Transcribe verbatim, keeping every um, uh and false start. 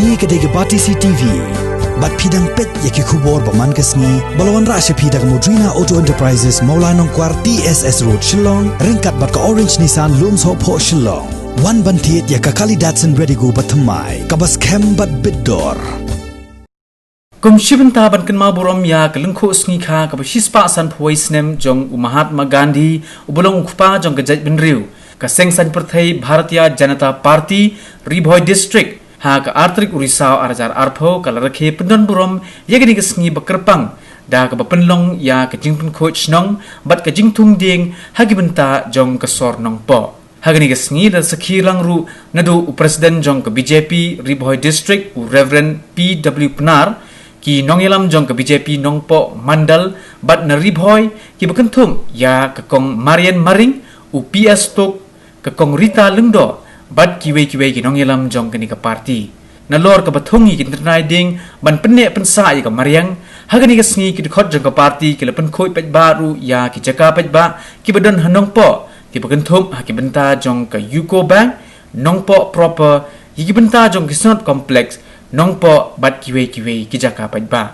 Kane ka dei ka Batesi TV. Bad phi dang peit ïa ki khubor ba man ka sngi ba la wanrah sha phi da ka Modrina Auto Enterprises, Mawlai Nongkwar, T S S Road, Shillong, ryngkat bad ka Orange Nissan, Lumsohphoh, Shillong. Wan ban thied ïa ka Kali Datsun Redigo ba thymmai, kaba skhem bad bit dor. Kum shi bynta ban kynmaw burom ïa ka lyngkhuh sngi kha kaba shispah sanphew wei snem jong u Mahatma Gandhi, uba long u kpa jong ka jaitbynriew, ka seng saiñ pyrthei Bharatiya Janata Party, Ri Bhoi District, ha ka ar tarik u Risaw ar hajar arphew ka la rakhe pyndon burom ïa kane ka sngi ba kyrpang da kaba pynlong ïa ka jingpynkhuid shnong bad ka jingthung dieng ha ki bynta jong ka sor Nongpoh. Ha kane ka sngi la sakhi lang ruh naduh u President jong ka B J P Ri Bhoi District, u Reverend P W Pnar, ki nongïalam jong ka B J P Nongpoh Mandal bad na Ri Bhoi, kiba kynthup ïa ka Kong Marian Maring, u P S Tuk, ka Kong Rita Lyngdoh bad kiwei kiwei ki nongïalam jong kane ka party. Nalor kaba thung ïa ki tynnai dieng ban pynneh pynsah ïa ka mariang, ha kane ka sngi ki dkhot jong ka party ki la pynkhuid paidbah ruh ïa ki jaka paidbah kiba don ha Nongpoh, kiba kynthup ha ki bynta jong ka UCO Bank, Nongpoh proper, ïa ki bynta jong ki Synod Complex Nongpoh bad kiwei kiwei ki jaka paidbah.